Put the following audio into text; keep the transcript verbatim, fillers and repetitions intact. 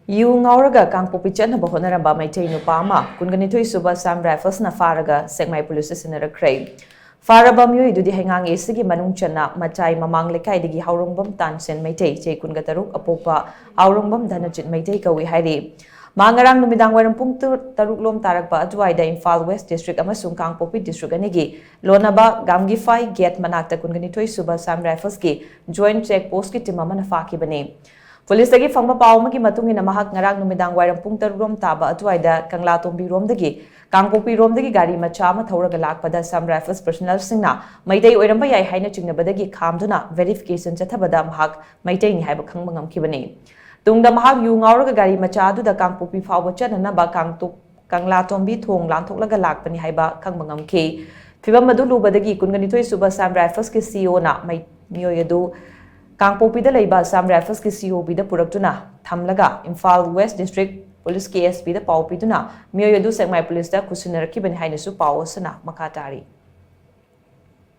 U ꯉꯥꯎꯔꯒ ꯀꯥꯡꯄꯣꯛꯄꯤ ꯆꯠꯅꯕ ꯍꯣꯠꯅꯔꯝꯕ ꯃꯩꯇꯩ ꯅꯨꯄꯥ ꯑꯃ ꯀꯨꯟꯒ ꯅꯤꯊꯣꯏ ꯁꯨꯕ Assam Riflesꯅ ꯐꯥꯔꯒ ꯁꯦꯛꯃꯥꯏ ꯄꯨꯂꯤꯁꯇ ꯁꯤꯟꯅꯔꯛꯈ꯭ꯔꯦ꯫ ꯐꯥꯔꯕ ꯃꯤꯑꯣꯏ ꯑꯗꯨꯗꯤ ꯍꯩꯉꯥꯡ ꯑꯦꯁꯤꯒꯤ ꯃꯅꯨꯡ ꯆꯟꯅ ꯃꯆꯥꯏ ꯃꯃꯥꯡ ꯂꯩꯀꯥꯏꯗꯒꯤ ꯍꯥꯎꯔꯣꯡꯕꯝ ꯇꯥꯟꯁꯦꯟ ꯃꯩꯇꯩ, ꯆꯍꯤ ꯀꯨꯟꯒ ꯇꯔꯨꯛ, ꯑꯄꯣꯛꯄ ꯍꯥꯎꯔꯣꯡꯕꯝ ꯙꯅꯖꯤꯠ ꯃꯩꯇꯩ ꯀꯧꯏ ꯍꯥꯏꯔꯤ꯫ ꯃꯍꯥꯛ ꯉꯔꯥꯡ ꯅꯨꯃꯤꯗꯥꯡ ꯋꯥꯏꯔꯝ ꯄꯨꯡ ꯇꯔꯨꯛ ꯂꯣꯝ ꯇꯥꯔꯛꯄ ꯑꯗꯨꯋꯥꯏꯗ ꯏꯝꯐꯥꯜ ꯋꯦꯁ ꯗꯤꯁꯇ꯭ꯔꯤꯛ ꯑꯃꯁꯨꯡ ꯀꯥꯡꯄꯣꯛꯄꯤ ꯗꯤꯁꯇ꯭ꯔꯤꯛ ꯑꯅꯤꯒꯤ ꯂꯣꯟꯅꯕ ꯒꯥꯝꯒꯤꯐꯥꯏ ꯒꯦꯠ ꯃꯅꯥꯛꯇ ꯀꯨꯟꯒ ꯅꯤꯊꯣꯏ ꯁꯨꯕ Assam Riflesꯀꯤ ꯖꯣꯏꯟꯠ ꯆꯦꯛ ꯄꯣꯁꯠꯀꯤ ꯇꯤꯝ ꯑꯃꯅ ꯐꯥꯈꯤꯕꯅꯤ꯫ ꯄꯨꯂꯤꯁꯇꯒꯤ ꯐꯪꯕ ꯄꯥꯎ ꯑꯃꯒꯤ ꯃꯇꯨꯡ ꯏꯟꯅ, ꯃꯍꯥꯛ ꯉꯔꯥꯡ ꯅꯨꯃꯤꯗꯥꯡ ꯋꯥꯏꯔꯝ ꯄꯨꯡ ꯇꯔꯨꯛ ꯔꯣꯝ ꯇꯥꯕ ꯑꯗꯨꯋꯥꯏꯗ ꯀꯪꯂꯥꯇꯣꯡꯕꯤꯔꯣꯝꯗꯒꯤ ꯀꯥꯡꯄꯣꯛꯄꯤꯔꯣꯝꯗꯒꯤ ꯒꯥꯔꯤ ꯃꯆꯥ ꯑꯃ ꯊꯧꯔꯒ ꯂꯥꯛꯄꯗ Assam Rifles personnelꯁꯤꯡꯅ ꯃꯩꯇꯩ ꯑꯣꯏꯔꯝꯕ ꯌꯥꯏ ꯍꯥꯏꯅ ꯆꯤꯡꯅꯕꯗꯒꯤ ꯈꯥꯝꯗꯨꯅ verification ꯆꯠꯊꯕꯗ ꯃꯍꯥꯛ ꯃꯩꯇꯩꯅꯤ ꯍꯥꯏꯕ ꯈꯪꯕ ꯉꯝꯈꯤꯕꯅꯤ꯫ ꯇꯨꯡꯗ ꯃꯍꯥꯛ ꯌꯨ ꯉꯥꯎꯔꯒ ꯒꯥꯔꯤ ꯃꯆꯥ ꯑꯗꯨꯗ ꯀꯥꯡꯄꯣꯛꯄꯤ ꯐꯥꯎꯕ ꯆꯠꯅꯅꯕ ꯀꯥꯡꯇꯣꯛ ꯀꯪꯂꯥꯇꯣꯝꯕꯤ ꯊꯣꯡ ꯂꯥꯟꯊꯣꯛꯂꯒ ꯂꯥꯛꯄꯅꯤ ꯍꯥꯏꯕ ꯈꯪꯕ ꯉꯝꯈꯤ꯫ ꯐꯤꯚꯝ ꯑꯗꯨ ꯂꯨꯕꯗꯒꯤ ꯀꯨꯟꯒ ꯅꯤꯊꯣꯏ ꯁꯨꯕ Assam Riflesꯀꯤ COꯅ ꯃꯩ-, ꯃꯤꯑꯣꯏ ꯑꯗꯨ ꯀꯥꯡꯄꯣꯛꯄꯤꯗ ꯂꯩꯕ Assam Riflesꯀꯤ COBꯗ ꯄꯨꯔꯛꯇꯨꯅ ꯊꯝꯂꯒ ꯏꯝꯐꯥꯜ ꯋꯦꯁ ꯗꯤꯁꯇ꯭ꯔꯤꯛ ꯄꯨꯂꯤꯁꯀꯤ SPꯗ ꯄꯥꯎ ꯄꯤꯗꯨꯅ ꯃꯤꯑꯣꯏ ꯑꯗꯨ ꯁꯦꯛꯃꯥꯏ ꯄꯨꯂꯤꯁꯇ ꯈꯨꯠꯁꯤꯟꯅꯔꯛꯈꯤꯕꯅꯤ ꯍꯥꯏꯅꯁꯨ ꯄꯥꯎ ꯑꯁꯤꯅ ꯃꯈꯥ ꯇꯥꯔꯤ꯫